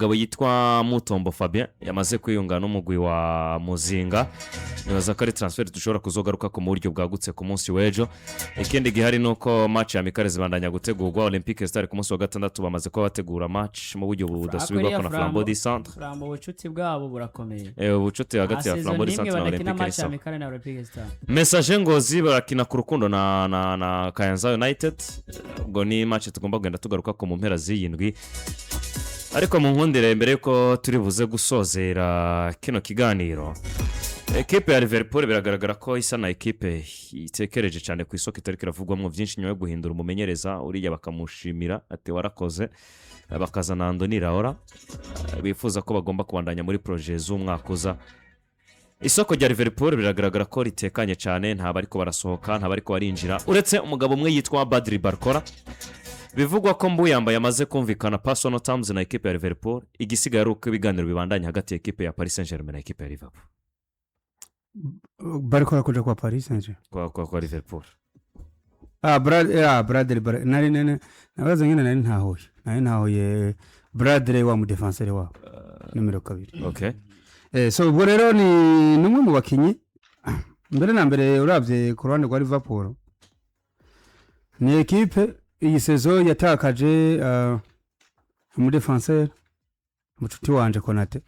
Umugabo yitwa Mutombo Fabien yamaze kwiyunga n'umugwi wa Muzinga. Nibaza ko ari transfer dushobora kuzogaruka ku buryo bwagutse ku munsi w'ejo. Ikindi gihari ni uko match ya amicale zibandanya gutegurwa. Olympique Star ku munsi wa gatandatu bamaze kuba bategura match mu buryo budasubirwako na Flambeau du Centre. Flambeau, ubucuti bwabo burakomeye. Ubucuti hagati ya Nta Flambeau du saison Centre n'imwe na badakina Olympique match ni sawa. amicale na Olympique Star. Messager Ngozi barakina ku Rukundo na Kayanza United. Ubwo ni match tugomba kugenda tugaruka ko mu mpera z'iyi ndwi. Ariko mu nkundire, mbere yuko turi buze gusozera kino kiganiro, ekipe ya Liverpool biragaragara ko isa na ekipe itekereje cyane ku isoko, itari kiravugwamo byinshi nyuma yo guhindura umumenyereza uriya, bakamushimira ati "Warakoze", bakazana Andoni Iraola. Bifuza ko bagomba kubandanya muri projet z'umwaka uza. Isoko rya Liverpool biragaragara ko ritekanye cyane, nta bariko barasohoka, nta bariko barinjira, uretse umugabo umwe yitwa Bradley Barcola, bivugwa ko Mbuyamba yamaze kumvikana personal terms na ekipe ya Liverpool. Igisigaye ari uko ibiganiro bibandanya hagati ya ekipe ya Paris Saint Germain na ekipe ya Liverpool. Bariko kuja kwa Paris Saint-Germain? Kwa Liverpool. Ah, Brad, ah, Bradley nari nari nabaza nyine, nari ntahuye Bradley wa mu défenseur wabo nimero 2. So ubwo rero ni umwe mu bakinyi. Mbere na mbere, uravye ku ruhande rwa Liverpool, ni ekipe iyi saison yatakaje umu défenseur mucuti wanje Konate,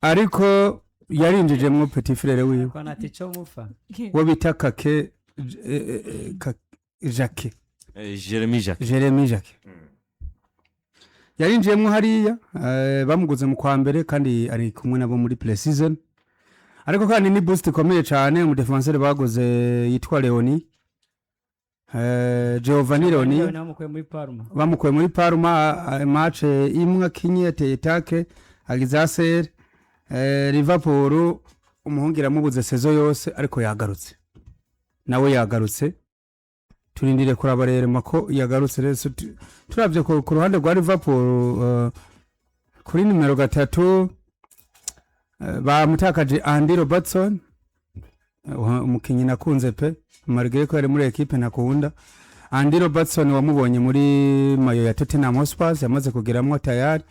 ariko yarinjijemwo petit frère wiwe. Konate icyo mufa. Wo bita Kake, Jacques. Jeremy Jacques. Jeremy Jacques yarinjiyemo hariya, bamuguze mu kwa mbere kandi ari kumwe nabo muri pre-season. Ariko kandi ni boost ikomeye cyane umu défenseur baguze yitwa Leoni, Giovanni Leoni. Bamukuye muri Parma. Bamukuye muri Parma, match imwe akinye yateye take, agize asere. Liverpool umuhungu iramubuze saison yose, ariko yagarutse, nawe yagarutse. Turindire kuraba rero ko yagarutse. Rero so turavye ku ruhande rwa Liverpool, kuri nimero 3, bamutakaje Andy Robertson, umukinyi nakunze pe, malgré ko yari muri ekipe ntakunda. Andy Robertson wamubonye muri maillot ya Tottenham Hotspur, yamaze kugeramwo tayari.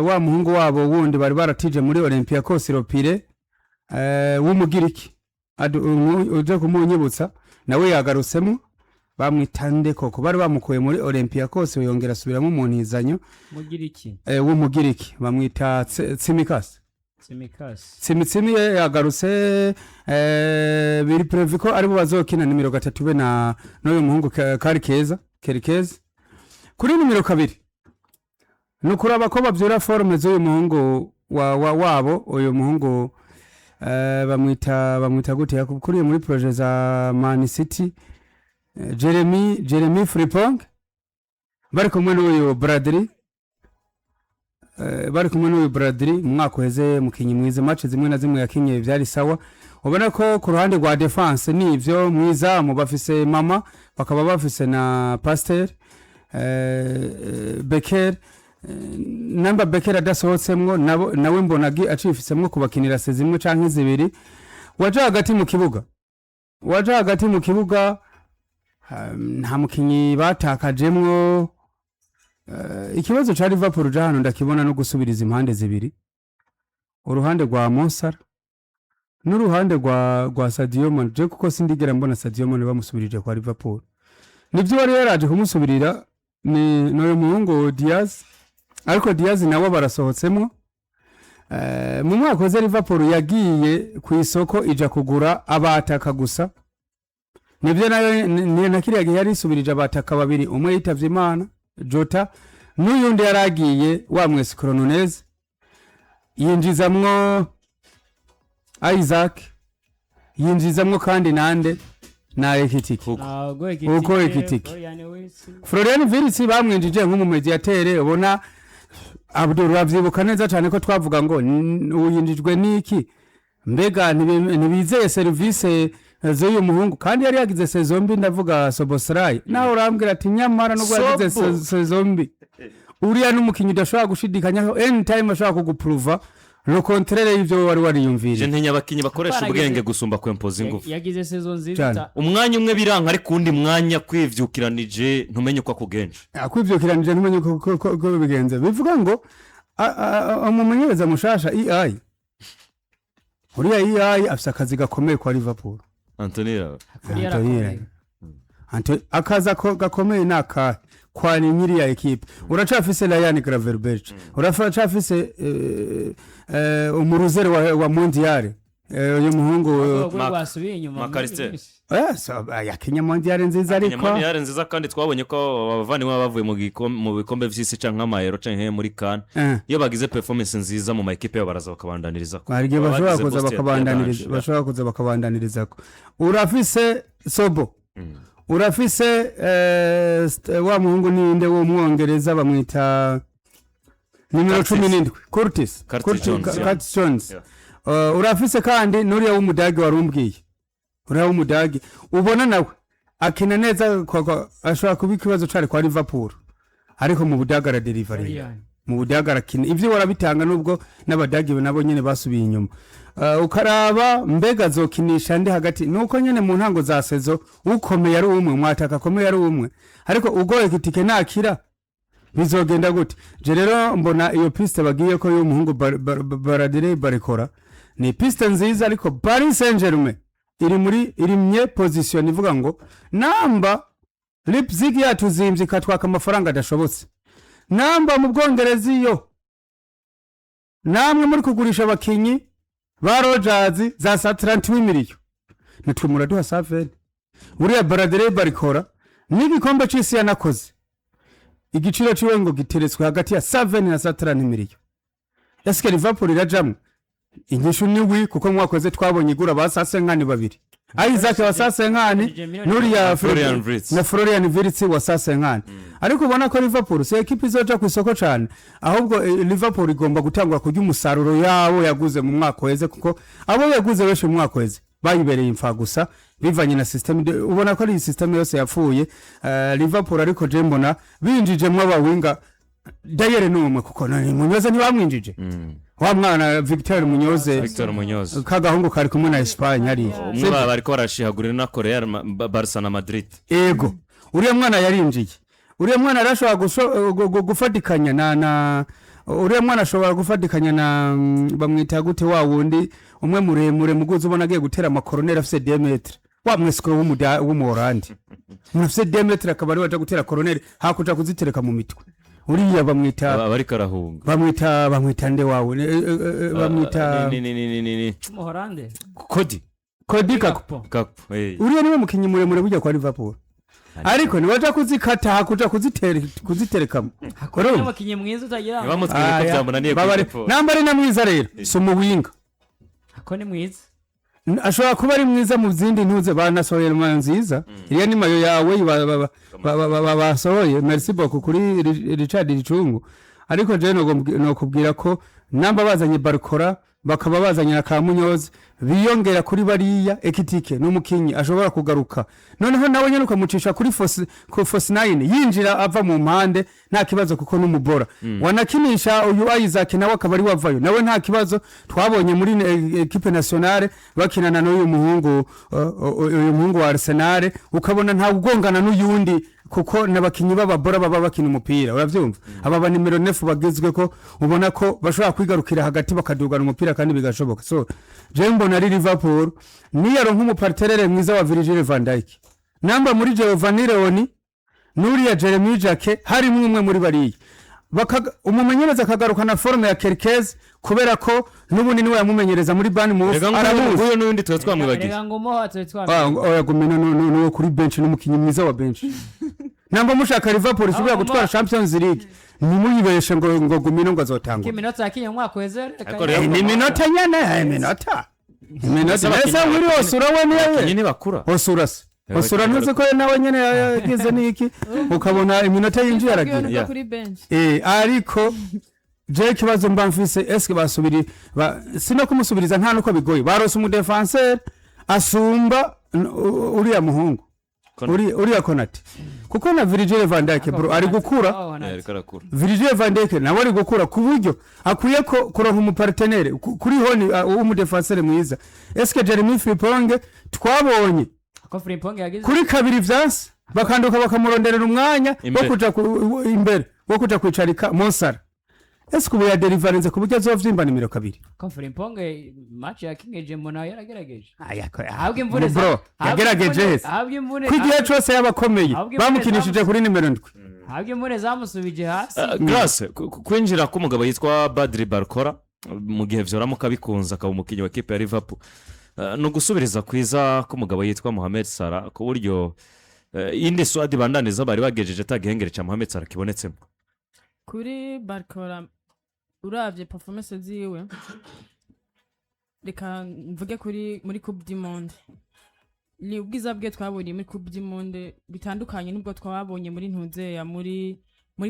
Wa muhungu wabo wundi bari baratije muri Olympiacos Ropire, w'umugiriki, uje kumunyibutsa, nawe yagarutsemo. Bamwita nde koko? Bari bamukuye muri Olympiacos, yongera asubiramo mu ntizanyo. Mugiriki. W'umugiriki bamwita Tsimikas. Simikasi. Tsimitsimi ye yagarutse. Biri prévu ko aribo bazokina nimero 3 be na n'uyu muhungu kari keza Kerkez. Kuri nimero 2 ni ukuraba ko bavyura forme z'uyu muhungu wabo, uyu muhungu, bamwita gute, yakuriye muri projet za Man City, Jeremy Frimpong, bari kumwe n'uyu Bradley, mu mwaka uheze mukinyi mwiza, match zimwe na zimwe yakinye byari sawa. Ubona ko ku ruhande rwa défense nivyo, mwizamu bafise Mama, bakaba bafise na Pasteur, Becker. Namba Becker adasohotsemwo nawe mbona acifisemwo kubakinira se zimwe canke zibiri. Waja hagati mu kibuga, nta mukinyi batakajemwo. Ikibazo ca Liverpool ja hano ndakibona no gusubiriza impande zibiri, uruhande rwa Mo Salah n'uruhande rwa Sadio Mane. Je kuko sindigera mbona Sadio Mane bamusubirije kwa Liverpool. Nibyo, wari yaraje kumusubirira ni n'uyu muhungu Diaz, ariko Diaz nawe barasohotsemo. Mu mwaka uza Liverpool yagiye ku isoko ija kugura abataka gusa. Nibyo, nayo na kiriya gihe yari isubirije abataka babiri, umwe yitavye Imana Jota, n'uyundi yaragiye wa Mwesikoro Nunez, yinjizamwo Isaac, yinjizamwo kandi nande na Ekitike. Hugo. Hugo Ekitike. Florian Wirtz. Florian Wirtz bamwinjije nk'umu médiateur. Ubona Abdul, uravyibuka neza cyane ko twavuga ngo uyinjijwe niki? Mbega ntibizeye serivisi z'uyu muhungu kandi yari yagize saison mbi? Ndavuga Szoboszlai. Nawe urambwira ati nyamara nubwo yagize Sobo. Saison mbi, uriya n'umukinnyi udashobora gushidikanyaho, anytime ashobora kugupuruva. Le contraire y'ivyo wari Je wariyumviriye. ntinya abakinnyi bakoresha Twaragize- ubwenge gusumba kwempoza ingufu. Yagize saison nziza. Cyane. Umwanya umwe biranka, ariko uwundi mwanya kwivyukiranije ntumenye uko akugenje. Akwivyukiranije ntumenye uko bigenze. Bivuga ngo umumenyereza mushasha EI, uriya EI afise akazi gakomeye kwa Liverpool. Anthony Raola. Kuri Anthony yarakomeye. Raola. Akazi ako gakomeye ni akahe? Kwani nyiriya ekipe uracafise Ryan Gravenberch, uracafise umuruzere wa Mondial, uyu muhungu Urwego Mac- rwasubiye inyuma. Mac Allister. So, yakinye Mondial nziza, ariko Mondial nziza, kandi twabonye ko abavandimwe baba bavuye mu bikombe vy'isi canke ama Euro canke muri CAN, iyo bagize performance nziza mu ma ekipe yabo, baraza bakabandaniriza. Hari igihe Baba bashobora bagize kuza boost ya bakabandaniriza. danger. Bashobora kuza bakabandaniriza ko urafise Sobo, urafise wa muhungu ninde w'umwongereza bamwita nimero Curtis. 17, Curtis. Curtis Jones, yeah. Curtis Jones. Yeah. Urafise kandi n'uriya w'umudage warumbwiye, uriya w'umudage ubona nawe akina neza, ashobora kuba ikibazo cari kwa Liverpool, ariko mu budage araderivaringa. Florian. Mu budage arakina, ibyo warabitanga, nubwo n'abadage nabo nyene basubiye inyuma. Ukaraba mbega azokinisha ndi hagati, nuko nyene mu ntango za saison ukomeye ari umwe, umwataka akomeye ari umwe, ariko ugoye Ekitike nakira bizogenda gute? Je rero mbona iyo piste bagiye ko y'umuhungu Bradley Barcola ni piste nziza, ariko Paris Saint-Germain iri muri iri mye position ivuga ngo namba Leipzig yatuzimvye ikatwaka amafaranga adashobotse, namba mu Bwongereza iyo namwe muri kugurisha abakinyi ba Rogers za 38 miliyo, nitwe muraduha 120. Buriya Bradley Barcola n'igikombe c'isi yanakoze, igiciro ciwe ngo giteretswe hagati ya 7 na 30 miliyo. Eske Liverpool irajamwo? Inyishu ni oui, kuko mwakoze twabonye igura ba 150 babiri, Isaac wa 150, nuriya Florian Wirtz. Na Florian Wirtz wa 150. Ariko ubona ko Liverpool si ekipe izoja ku isoko cyane, ahubwo Liverpool igomba gutangura kurya umusaruro yabo yaguze mu mwaka weze, kuko abo yaguze benshi mu mwaka weze bayibereye imfa gusa bivanye na system. Ubona ko ari system yose yapfuye Liverpool. Ariko je mbona binjijemwo abawinga dayere numwe, kuko none Munyoze ntibamwinjije, wa mwana Victor Munyoze. Victor Munoz. Kagahungu kari kumwe na Espagne hariya. Umwe baba bariko barashihagurira na Real Barca na Madrid. Ego, uriya mwana yarinjiye, uriya mwana arashobora gufatikanya na uriya mwana ashobora gufatikanya na bamwita gute wa wundi umwe muremure muguzi ubona agiye gutera amakoroneri afise 2 mètres, wa mwesikoro w'umuholandi, umuntu afise 2 mètres akaba ariwe aja gutera koroneri hakuja kuzitereka mu mitwe, uriya bamwita Aba bariko arahunga. Bamwita nde wawe? Bamwita Ni Umuhorande. Cody. Cody Gakpo. Gakpo. Gakpo, eh. Uriya niwe mukinyi muremure burya kwa Liverpool, ariko nibaja kuzikata hakuja kuziterekamo. Hakuna n'umukinnyi mwiza utagira. Ntibamutwire ko byamunaniye kuri Babare Liverpool. namba ari na mwiza rero si umuwinga. Ako ni mwiza. Ashobora kuba ari mwiza mu zindi ntuze, banasohoye mayo nziza, iriya ni mayo yawe basohoye. Merci beaucoup kuri Richard Ricungu. Ariko jewe nokubwira ko namba bazanye Barcola, bakaba bazanye na Kamunyozi biyongera kuri bariya, Ekitike n'umukinyi ashobora kugaruka, noneho nawe nyene ukamucisha kuri false, ku false nine, yinjira ava mu mpande nta kibazo, kuko n'umubora wanakinisha uyu Isaac nawe akaba ari wavayo nawe nta kibazo. Twabonye muri équipe nationale bakinana n'uyu muhungu uyu muhungu wa Arsenal, ukabona nta ugongana n'uyundi, kuko n'abakinyi b'ababora baba bakina umupira, uravyumva, aba ba nimero 9 bagezwe ko ubona ko bashobora kwigarukira hagati bakadugana umupira kandi bigashoboka. So je mbona ari Liverpool niyaronka umu partenaire mwiza wa Virgil van Dijk, namba muri Giovanni Leoni n'uriya Jeremy Jacquet harimo umwe muri bariya, umumenyereza akagaruka na forme ya Kerkez, kubera ko n'ubundi niwe yamumenyereza muri Bournemouth, Reka aramuzi. nguyu n'undi tuba twamwibagiye. Reka ngo umuha tube Ah, twamwibagiye. oya, Gumino nuwo kuri bench, n'umukinnyi mwiza wa bench. Namba mushaka Liverpool isubira gutwara Champions League, ntimuyibeshe ngo Gumino ngo azotangura. Iminota yakinye mu mwaka uheze reka. Ariko rero- Ni minota nyene, minota iminota. Ese abakinnyi- Ese muri Osura we Abakinnyi niwe ntibakura. Osura se Osura ntuzi ko nawe nyene yagize niki, ukabona iminota yinjiye aragira. Yeah. Kuri bench. Ariko je ikibazo mba mfise, eske basubiri sino kumusubiriza nta nuko bigoye, barose umu défenseur asumba uriya muhungu. Uriya Konate, kuko na Virgil van Dijk, bro, ari gukura. Oh, Eh, ariko arakura. Virgil van Dijk nawe ari gukura ku buryo akwiye ko kuronka umu partenaire kuri honi w'umu défenseur mwiza. Eske Jeremy Frimpong twabonye ko Frimpong yagize kuri kabiri vyanse, bakanduka bakamuronderera umwanya wo Imbere. kuja imbere, wo kuja kwicarika Mo Salah. Eske ubu yaderivarinze ku buryo azovyimba nimero 2? Ko Frimpong match yakingeje mbona yaragerageje. Aya, Ahabwa imvune bro, yagerageje hese? Ahabwa imvune. Ko igihe cose yabakomeye Ahabwa imvune bamukinishije kuri nimero 7. Ahabwa imvune zamusubije hasi. Grace, kwinjira k'umugabo yitwa Bradley Barcola, mu gihe vyoramuka bikunze akaba umukinnyi wa kipe ya Liverpool, ni ugusubiriza kwiza k'umugabo yitwa Mohamed Salah, ku buryo iyindi squad bandaniza bari bagejeje ata gihengere cya Mohamed Salah kibonetsemo. Kuri Barcola, uravye performance ziwe, reka mvuge kuri muri Coupe du Monde, ni ubwiza bwe twabonye muri Coupe du Monde bitandukanye n'ubwo twabonye muri ntuzeya, muri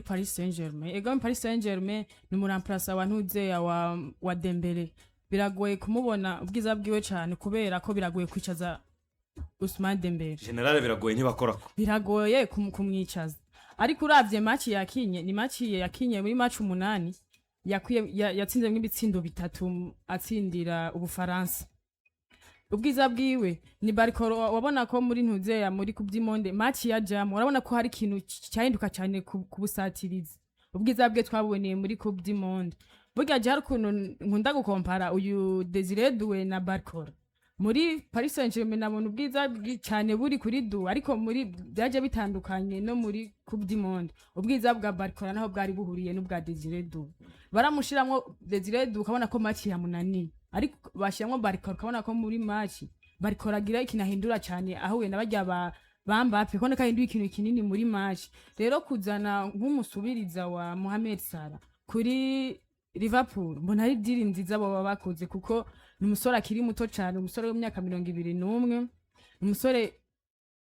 Paris Saint Germain. Ego, muri Paris Saint Germain ni umu remplaçant wa ntuzeya, wa Dembele. Biragoye kumubona ubwiza bwiwe cyane kubera ko biragoye kwicaza Ousmane Dembele. Generale, biragoye, ntibakorako. Biragoye kumwicaza, ariko uravye match yakinye, ni match yakinye muri match 8 yakwiye yatsinzemwo ibitsindo 3 atsindira Ubufaransa. Ubwiza bwiwe ni Barcola, wabona ko muri ntuzeya, muri Coupe du Monde, match ya jam, urabona ko hari ikintu cyahinduka cyane ku busatirizi. Ubwiza bwe twaboneye muri Coupe du Monde. Burya je hari ukuntu nkunda gukompara uyu Desire Doué na Barcola. Muri Paris Saint-Germain nabona ubwiza cyane buri kuri Doué, ariko muri byaje bitandukanye no muri Coupe du Monde, ubwiza bwa Barcola naho bwari buhuriye n'ubwa Desire Doué. Baramushiramwo Desire Doué ukabona ko match yamunaniye, ariko bashiramwo Barcola ukabona ko muri match Barcola agira ikintu ahindura cyane, ahuye na barya ba Mbappe, kubona ko ahinduye ikintu kinini muri match. Rero kuzana nk'umusubiriza wa Mohamed Salah kuri Liverpool, mbona ari deal nziza baba bakoze, kuko ni umusore akiri muto cyane, umusore w'imyaka 21, ni umusore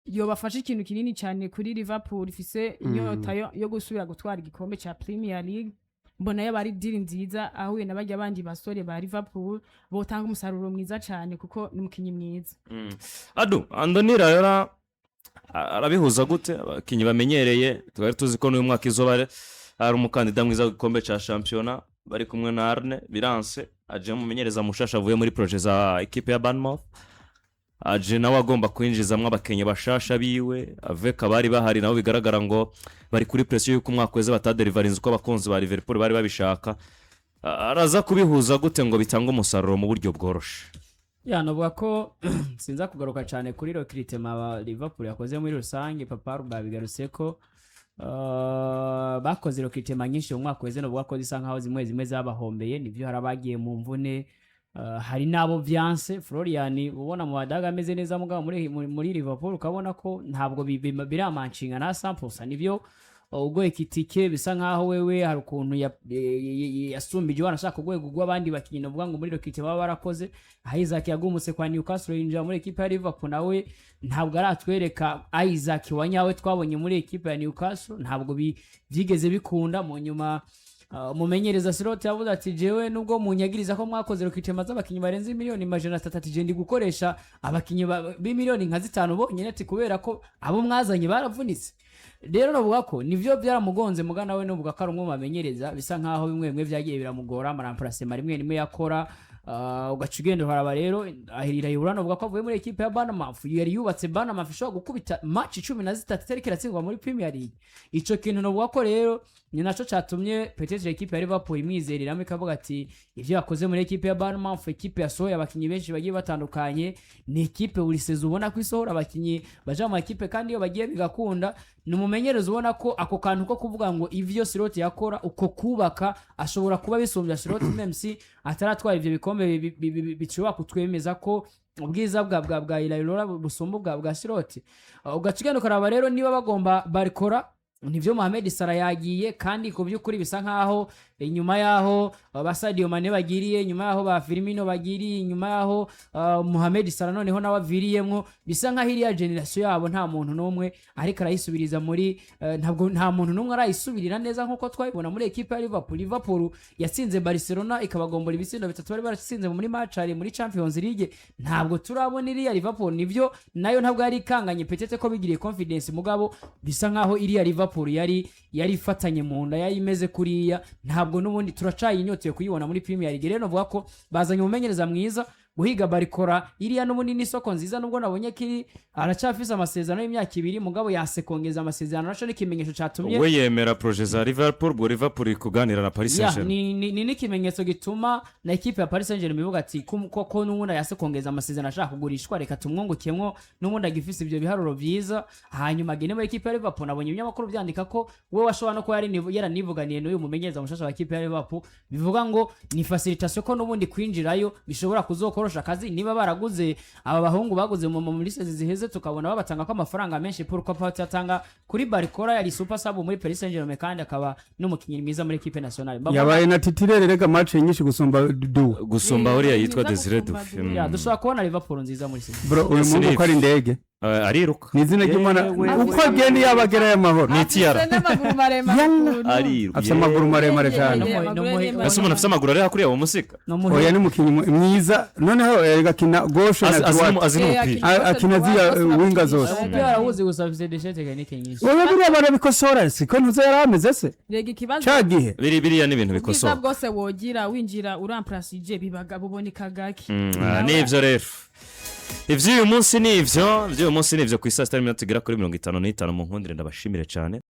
yobafasha ikintu kinini cyane kuri Liverpool ifise inyota yo gusubira gutwara igikombe cya Premier League. Mbona yaba ari deal nziza, ahuye na barya bandi basore ba Liverpool botanga umusaruro mwiza cyane, kuko ni umukinnyi mwiza. Adu Andoni Iraola arabihuza gute abakinnyi bamenyereye? Twari tuzi ko n'uyu mwaka izuba ari umukandida mwiza w'igikombe cya shampiyona bari kumwe na Arne. Biranse, aje umumenyereza mushasha avuye muri projet za ekipe ya Bournemouth, aje nawe agomba kwinjizamo abakinnyi bashasha biwe aveka bari bahari, nabo bigaragara ngo bari kuri pression y'uko umwaka weze bataderivarinze uko abakunzi ba Liverpool bari babishaka. Araza kubihuza gute ngo bitange umusaruro mu buryo bworoshe? Ya, navuga ko sinza kugaruka cyane kuri recrutement ba Liverpool yakoze muri rusange. Papa babigarutse ko bakoze recrutement nyinshi mu mwaka weze, navuga ko zisa nkaho zimwe zimwe zabahombeye. Nibyo, hari abagiye mu mvune, hari n'abo byanse. Florian ubona mu Badaga ameze neza, mugabo muri Liverpool ukabona ko ntabwo biramanshinga na 100%. Nibyo, ubwo Ekitike bisa nkaho wewe hari ukuntu yasumbije wanashaka urwego rw'abandi bakinnyi. Navuga ngo muri recrutement baba barakoze, aho Isak yagumutse kwa Newcastle yinjira muri ekipe ya Liverpool, nawe ntabwo aratwereka Isak wa nyawe twabonye muri ekipe ya Newcastle. Ntabwo byigeze bikunda. Mu nyuma umumenyereza Slot yavuze ati: "Jewe nubwo munyagiriza ko mwakoze recrutement z'abakinnyi barenze miliyoni 300," ati: "Je ndi gukoresha abakinnyi b'imiliyoni nka 5 bonyine," ati: "kubera ko abo mwazanye baravunitse." Rero navuga ko nivyo byaramugonze, mugana we nuvuga ko ari umwe mu bamenyereza bisa nkaho bimwe bimwe byagiye biramugora, ama remplacement rimwe rimwe yakora, ugaca ugenda uharaba. Rero ahirira yibura, navuga ko avuye muri ekipe ya Bournemouth yari yubatse, Bournemouth ishobora gukubita match 13 itariko iratsindwa muri Premier League. Ico kintu navuga ko rero ni naco catumye peut-être ekipe ya Liverpool imwizeriramo, ikavuga ati ivyo yakoze muri ekipe ya Bournemouth, ekipe yasohoye abakinyi benshi bagiye batandukanye, ni ekipe buri saison ubona ko isohora abakinyi baja mu makipe, kandi iyo bagiye bigakunda. Ni umumenyereza ubona ko ako kantu ko kuvuga ngo ivyo Slot yakora, uko kubaka, ashobora kuba bisumbya Slot, même si ataratwara ivyo bikombe bishobora kutwemeza ko ubwiza bwa Iraola busumba ubwa Slot. Ugaca ugenda ukaraba rero niba bagomba Barcola. Nivyo, Mohamed Salah yagiye, kandi ku by'ukuri bisa nkaho inyuma yaho ba Sadio Mane bagiriye, inyuma yaho ba Firmino bagiriye, inyuma yaho Mohamed Salah noneho nawe aviriyemwo, bisa nkaho iriya generation yabo nta muntu n'umwe ariko arayisubiriza muri ntabwo nta muntu n'umwe arayisubirira neza nkuko twabibona muri ekipe ya Liverpool. Liverpool yatsinze Barcelona ikabagombora ibitsindo bitatu bari baratsinze muri match ari muri Champions League. Ntabwo turabona iriya Liverpool. Nivyo, nayo ntabwo yari ikanganye, peut-être ko bigiriye confidence, mugabo bisa nkaho iriya Liverpool yari ifatanye mu nda, yari imeze kuriya, ntabwo n'ubundi turacayinyoteye kuyibona muri Premier League. Rero novuga ko bazanye umumenyereza mwiza guhiga Barcola. Iriya n'ubundi ni isoko nziza, nubwo nabonye kiri aracyafise amasezerano y'imyaka 2, mugabo yase kongeza amasezerano, naco n'ikimenyetso catumye We yemera projet za Liverpool. Ubwo Liverpool iri kuganira na Paris Ya, Saint-Germain. ni n'ikimenyetso gituma na ekipe ya Paris Saint-Germain ivuga ati ko n'ubundi yase kongeza amasezerano, ashaka kugurishwa, reka tumwungukemwo, n'ubundi agifise ibyo biharuro byiza, hanyuma agende muri ekipe ya Liverpool. Nabonye ibinyamakuru byandika ko we washobora no kuba yaranivuganiye n'uyu mumenyereza mushasha wa ekipe ya Liverpool. Bivuga ngo ni facilitation, ko n'ubundi kwinjirayo bishobora kuzokorosha akazi. Niba baraguze aba bahungu baguze muri saison ziheze, tukabona babatanga ko amafaranga menshi, pourquoi pas atanga kuri Barcola yari super sub muri Paris Saint-Germain kandi akaba n'umukinnyi mwiza muri ekipe nationale? Yabaye na titulaire rega match nyinshi gusumba Doué. Gusumba uriya yitwa Mwiza Desire gusumba Doué. Doué. Ya, dushobora kubona Liverpool nziza muri saison. Bro, uyu muhungu ko ari indege! Ariruka. Ni izina ry'Imana. Yewe. Uko agenda yabagerayo amahoro. Ni tiyara. Afise n'amaguru maremare ukuntu. Ariruka. Afite amaguru maremare cyane. Yeah, amaguru ye ni Ese umuntu afite amaguru ari hakurya wa musika? Oya, ni umukinnyi mwiza. Noneho erega akina gauche na Azi droite. azi n'umupira. Akina ziriya, winga zose. Umupira arawuzi, gusa afise déchets techniques nyinshi. Oya, buriya barabikosora, siko ntuze yari ameze se Rega ikibazo cya gihe. Biriya ni ibintu ubwiza bikosoka. bwose wogira winjira uramplacije bibaga buboneka gake. Nibyo rero, iby'uyu munsi ni ibyo, iby'uyu munsi ni ibyo. Ku isaa 6 n'iminota igera kuri 55, mu nkundire ndabashimire cyane.